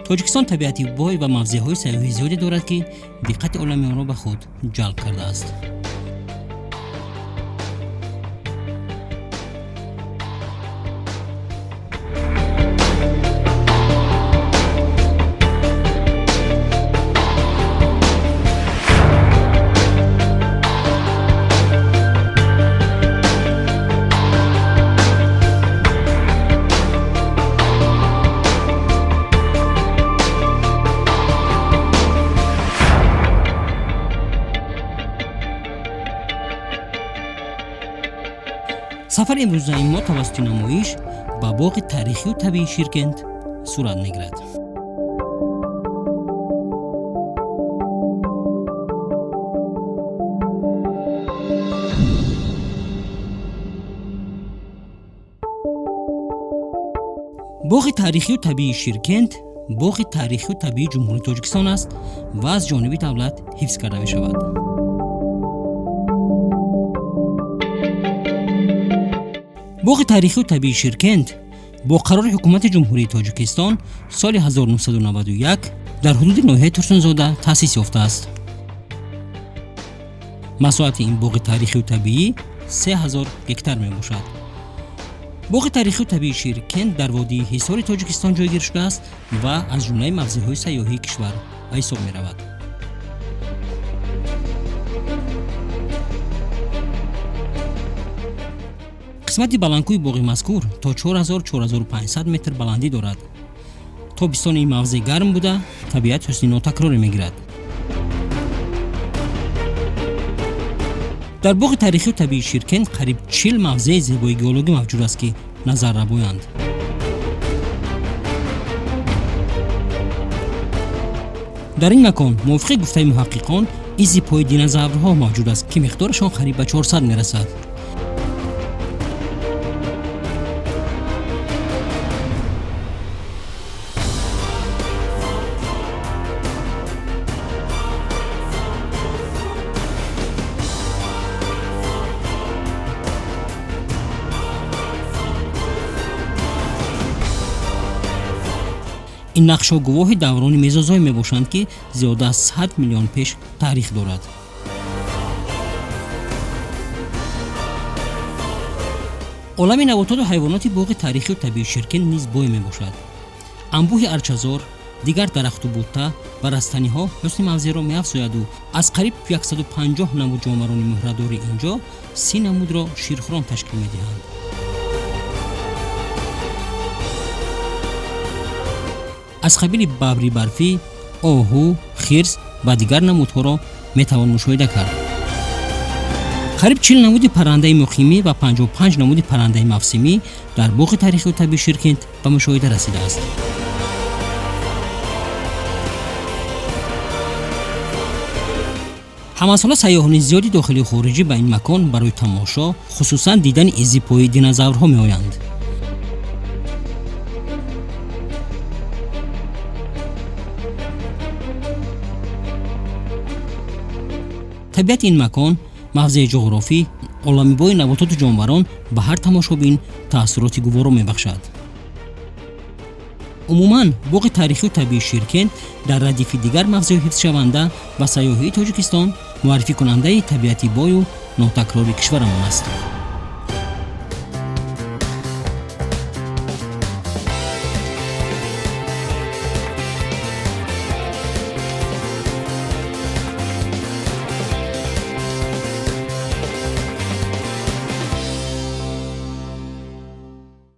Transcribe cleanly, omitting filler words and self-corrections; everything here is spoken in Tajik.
Тоҷикистон табиати бой ва мавзеъҳои сайёҳии зиёде дорад, ки диққати оламиёнро ба худ ҷалб кардааст. Сафари имрӯзаи мо тавассути намоиш ба боғи таърихию табиии Ширкент сурат мегирад. Боғи таърихию табиии Ширкент боғи таърихию табиии Ҷумҳурии Тоҷикистон аст ва аз ҷониби давлат ҳифз карда мешавад. Боғи таърихию табиии Ширкент бо қарори Ҳукумати Ҷумҳурии Тоҷикистон соли 1991 дар ҳудуди ноҳияи Турсунзода таъсис ёфтааст. Масоҳати ин боғи таърихию табиӣ 3000 гектар мебошад. Боғи таърихию табиии Ширкент дар водии Ҳисори Тоҷикистон ҷойгир шудааст ва аз ҷумлаи мавзеъҳои сайёҳии кишвар ба ҳисоб меравад. Қисмати баландкӯи боғи мазкур то 4000-4500 метр баландӣ дорад. Тобистони ин мавзеъ гарм буда, табиат ҳусни нотакрорӣ мегирад. Дар боғи таърихию табиии Ширкент қариб 40 мавзеи зебои геологӣ мавҷуд аст, ки назаррабоянд. Дар ин макон, мувофиқи гуфтаи муҳаққиқон, изи пои динозаврҳо мавҷуд аст, ки миқдорашон қариб ба 400 мерасад. Ин нақшҳо гувоҳи даврони мезозой мебошанд, ки зиёда аз 100 миллион пеш таърих дорад. Олами набототу ҳайвоноти боғи таърихию табиии Ширкент низ бой мебошад. Анбӯҳи арчазор, дигар дарахту бутта ва растаниҳо ҳусни мавзеъро меафзояду аз қариб 150 намуд ҷонварони муҳрадори инҷо 30 намудро ширхӯрон ташкил медиҳанд. Аз қабили бабри барфӣ, оҳу, хирс ва дигар намудҳоро метавон мушоҳида кард. Қариб 40 намуди паррандаи муқимӣ ва 55 намуди паррандаи мавсимӣ дар боғи таърихию табиии Ширкент ба мушоҳида расидааст. Ҳамасола сайёҳони зиёди дохилию хориҷӣ ба ин макон барои тамошо, хусусан дидани изи пои динозаврҳо меоянд. Табиати ин макон, мавзеи ҷуғрофӣ, олами бои набототу ҷонварон ба ҳар тамошобин таассуроти гуворо мебахшад. Умуман, боғи таърихию табиии Ширкент дар радифи дигар мавзеъҳои ҳифзшаванда ва сайёҳии Тоҷикистон муаррификунандаи табиати бою нотакрори кишварамон аст.